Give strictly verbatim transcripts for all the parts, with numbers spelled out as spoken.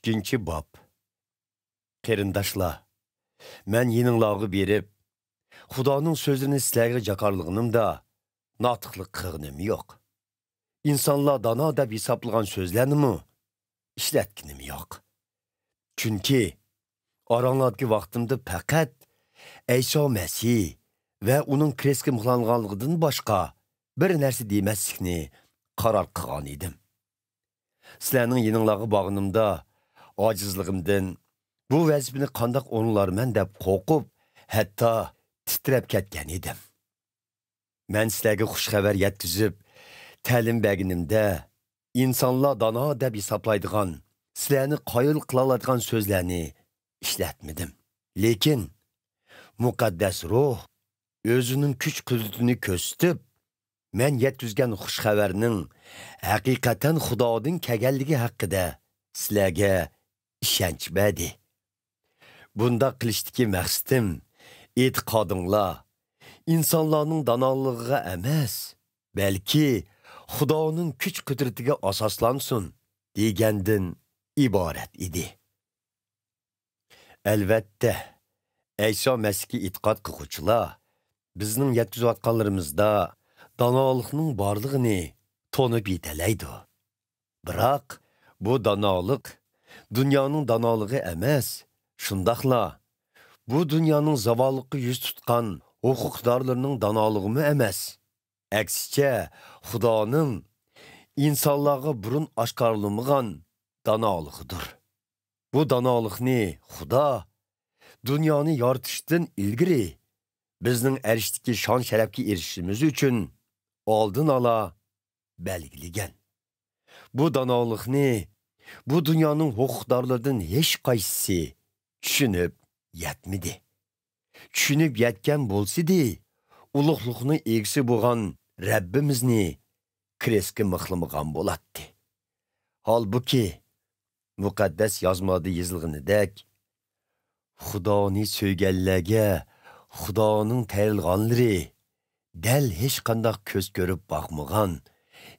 ئۈچىنچى باب. قېرىنداشلار، مەن يېنىڭلارغا بېرىپ، خۇدانىڭ سۆزلىرىنى سىلەرگە جاكارلىغىنىمدا ناتىقلىق قىلغىنىم يوق. ئىنسانلار دانا دەپ ھېسابلىغان سۆزلەرنىمۇ ئىشلەتكىنىم يوق. چۈنكى ئاراڭلاردىكى ۋاقتىمدا پەقەت ئەيسا مەسىھ ۋە ئۇنىڭ كرېستكە مىخلانغانلىقىدىن باشقا بىر نەرسە دېمەسلىكنى قارار قىلغان ئىدىم. سىلەرنىڭ يېنىڭلارغا بارغىنىمدا، ئاجىزلىقىمدىن بۇ ۋەزىپىنى قانداق ئورۇنلارمەن دەپ قورقۇپ، ھەتتا تىترەپ كەتكەن ئىدىم. مەن سىلەرگە خۇش خەۋەر يەتكۈزۈپ، تەلىم بەرگىنىمدە، ئىنسانلار دانا دەپ ھېسابلايدىغان، سىلەرنى قايىل قىلالايدىغان سۆزلەرنى ئىشلەتمىدىم. لېكىن مۇقەددەس روھ ئۆزىنىڭ كۈچ-قۇدرىتىنى كۆرسىتىپ، مەن يەتكۈزگەن خۇش خەۋەرنىڭ ھەقىقەتەن خۇدادىن كەلگەنلىكى ھەققىدە سىلەرگە ئىشەنچ بەردى. بۇنداق قىلىشتىكى مەقسىتىم، ئېتىقادىڭلار ئىنسانلارنىڭ دانالىقىغا ئەمەس، بەلكى خۇدانىڭ كۈچ-قۇدرىتىگە ئاساسلانسۇن، دېگەندىن ئىبارەت ئىدى. ئەلۋەتتە، ئەيسا مەسىھكە ئېتىقاد قىلغۇچىلار بىزنىڭ يەتكۈزۈۋاتقانلىرىمىزدا دانالىقنىڭ بارلىقىنى تونۇپ يېتەلەيدۇ. بىراق، بۇ دانالىق دۇنيانىڭ دانالىقى ئەمەس، شۇنداقلا بۇ دۇنيانىڭ زاۋاللىققا يۈز تۇتقان ھوقۇقدارلىرىنىڭ دانالىقىمۇ ئەمەس. ئەكسىچە، خۇدانىڭ ئىنسانلارغا بۇرۇن ئاشكارىلىمىغان دانالىقىدۇر. بۇ دانالىقنى خۇدا دۇنيانى يارىتىشتىن ئىلگىرى بىزنىڭ ئەرشتىكى شان-شەرەپكە ئېرىشىشىمىز ئۈچۈن ئالدىن ئالا بەلگىلىگەن. بۇ دانالىقنى بۇ دۇنيانىڭ ھوقۇقدارلىرىدىن ھېچقايسىسى چۈشىنىپ يەتمىدى. چۈشىنىپ يەتكەن بولسىدى، ئۇلۇغلۇقنىڭ ئىگىسى بولغان رەببىمىزنى كرېستكە مىخلىمىغان بولاتتى. ھالبۇكى، مۇقەددەس يازمىلاردا يېزىلغىنىدەك، خۇدانى سۆيگەنلەرگە خۇدانىڭ تەييارلىغانلىرى دەل ھېچقانداق كۆز كۆرۈپ باقمىغان،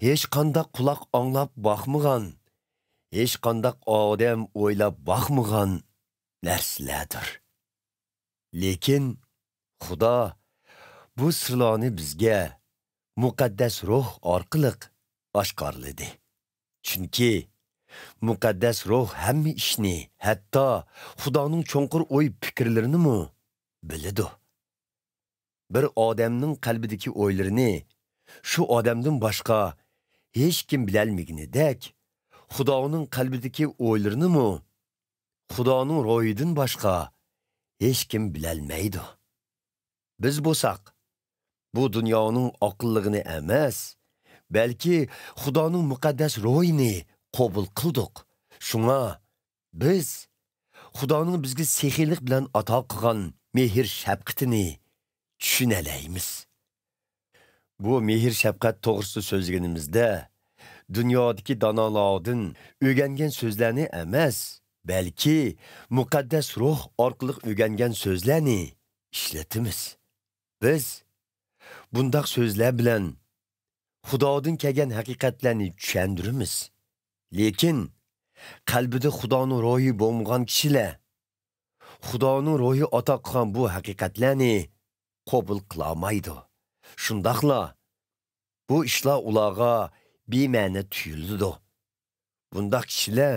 ھېچقانداق قۇلاق ئاڭلاپ باقمىغان، ھېچقانداق ئادەم ئويلاپ باقمىغان نەرسىلەردۇر. لېكىن خۇدا بۇ سىرلارنى بىزگە مۇقەددەس روھ ئارقىلىق ئاشكارىلىدى. چۈنكى مۇقەددەس روھ ھەممە ئىشنى، ھەتتا خۇدانىڭ چوڭقۇر ئوي پىكىرلىرىنىمۇ بىلىدۇ. بىر ئادەمنىڭ قەلبىدىكى ئويلىرىنى شۇ ئادەمدىن باشقا ھېچكىم بىلەلمىگىنىدەك، خۇدانىڭ قەلبىدىكى ئويلىرىنىمۇ خۇدانىڭ روھىدىن باشقا ھېچكىم بىلەلمەيدۇ. بىز بولساق، بۇ دۇنيانىڭ ئاقىللىقىنى ئەمەس، بەلكى خۇدانىڭ مۇقەددەس روھىنى قوبۇل قىلدۇق. شۇڭا بىز خۇدانىڭ بىزگە سېخىيلىق بىلەن ئاتا قىلغان مېھىر-شەپقىتىنى چۈشىنەلەيمىز. بۇ مېھىر-شەپقەت توغرىسىدا سۆزلىگىنىمىزدە، دۇنيادىكى دانالاردىن ئۆگەنگەن سۆزلەرنى ئەمەس، بەلكى مۇقەددەس روھ ئارقىلىق ئۆگەنگەن سۆزلەرنى ئىشلىتىمىز. بىز بۇنداق سۆزلەر بىلەن خۇدادىن كەلگەن ھەقىقەتلەرنى چۈشەندۈرىمىز. لېكىن قەلبىدە خۇدانىڭ روھى بولمىغان كىشىلەر خۇدانىڭ روھى ئاتا قىلغان بۇ ھەقىقەتلەرنى قوبۇل قىلالمايدۇ. شۇنداقلا بۇ ئىشلار ئۇلارغا بىمەنە تۇيۇلىدۇ. بۇنداق كىشىلەر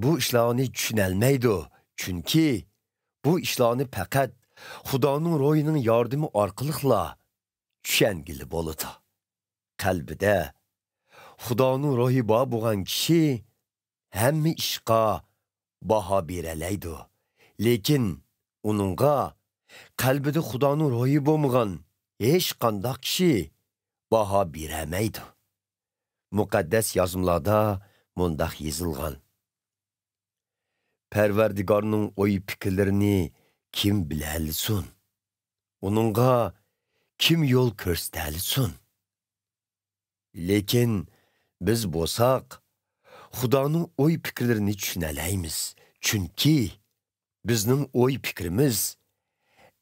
بۇ ئىشلارنى چۈشىنەلمەيدۇ، چۈنكى بۇ ئىشلارنى پەقەت خۇدانىڭ روھىنىڭ ياردىمى ئارقىلىقلا چۈشەنگىلى بولىدۇ. قەلبىدە خۇدانىڭ روھى بار بولغان كىشى ھەممە ئىشقا باھا بېرەلەيدۇ. لېكىن ئۇنىڭغا قەلبىدە خۇدانىڭ روھى بولمىغان ھېچقانداق كىشى باھا بېرەلمەيدۇ. مۇقەددەس يازمىلاردا مۇنداق يېزىلغان: «پەرۋەردىگارنىڭ ئوي پىكىرلىرىنى كىم بىلەلىسۇن؟ ئۇنىڭغا كىم يول كۆرسىتەلىسۇن؟» لېكىن بىز بولساق، خۇدانىڭ ئوي پىكىرلىرىنى چۈشىنەلەيمىز، چۈنكى بىزنىڭ ئوي پىكرىمىز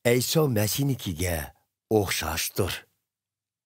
ئەيسا مەسىھنىڭكىگە ئوخشاشتۇر.